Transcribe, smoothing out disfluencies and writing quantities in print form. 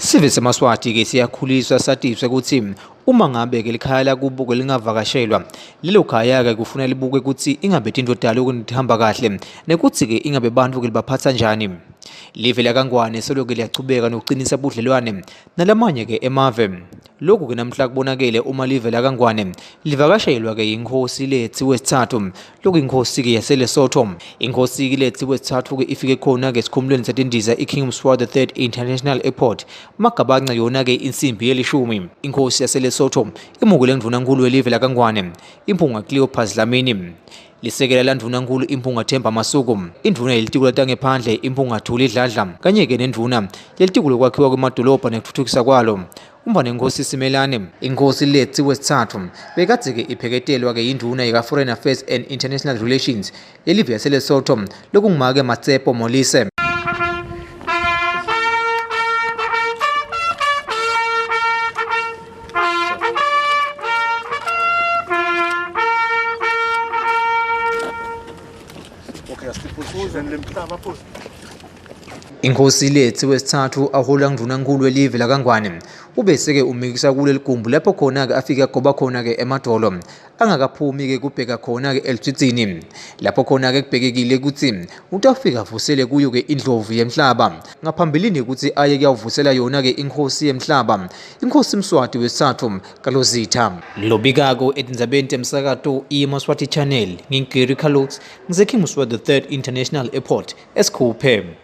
Sive semaSwati-ke siyakhuliswa satiswe kutsi uma ngabe-ke likhaya lakubo-ke lingavakashelwa, lelo khaya-ke kufuna libuke kutsi ingabe tintfo talo tihamba kahle nekutsi-ke ingabe bantfu-ke libaphatsa njani. Live lakaNgwane soloke liyachubeka nokucinisa budlelwane nalamanye-ke emave. Lokhu-ke namhla kubonakele uma live lakaNgwane livakashelwa-ke yinkhosi Letsi wesithathu, lokuyinkosi-ke yaseLesotho. Inkosi-ke Letsi wesithathu-ke ifike khona-ke esikhumulweni setindiza iKing Mswati III International Airport, magabanca yona-ke insimbi yelishumi. Inkosi yaseLesotho imukele ndvunankhulu welive lakaNgwane, Imphunga Cleopas Dlamini. Lisekela landvunankhulu Imphunga Themba Masuku, indvuna yelitiko latangephandle Imphunga Thuli Dladla, kanye-ke nendvuna yelitiko lokwakhiwa kwemadolobha nekutfutfukisa kwalo, Umntfwanenkhosi Simelane. Inkhosi Letsi wesitsatfu bekadze-ke ipheketelwa-ke yindvuna yeka-Foreign Affairs and International Relations yelive yaseLesotho lokungumake Matsepo Molise. Inkosi Letsi wesithathu ahola ngundvunankhulu welive lakaNgwane ubese-ke umikisa kuleli gumbi lapho khona-ke afike agoba khona-ke emadvolo angakaphumi-ke kubheka khona-ke elutsitsini lapho khona-ke kubhekekile kutsi utawufika avusele kuyo-ke indlovu yemhlaba ngaphambilini kutsi aye kuyawuvusela yona-ke inkosi yemhlaba inkosi Mswati wesithathu kaLozitha. Lobikako etindzabeni temsakato iMaswati Channel ngingu-Gary Carlos ngiseKing Mswati the Third International Airport eSikhuphe.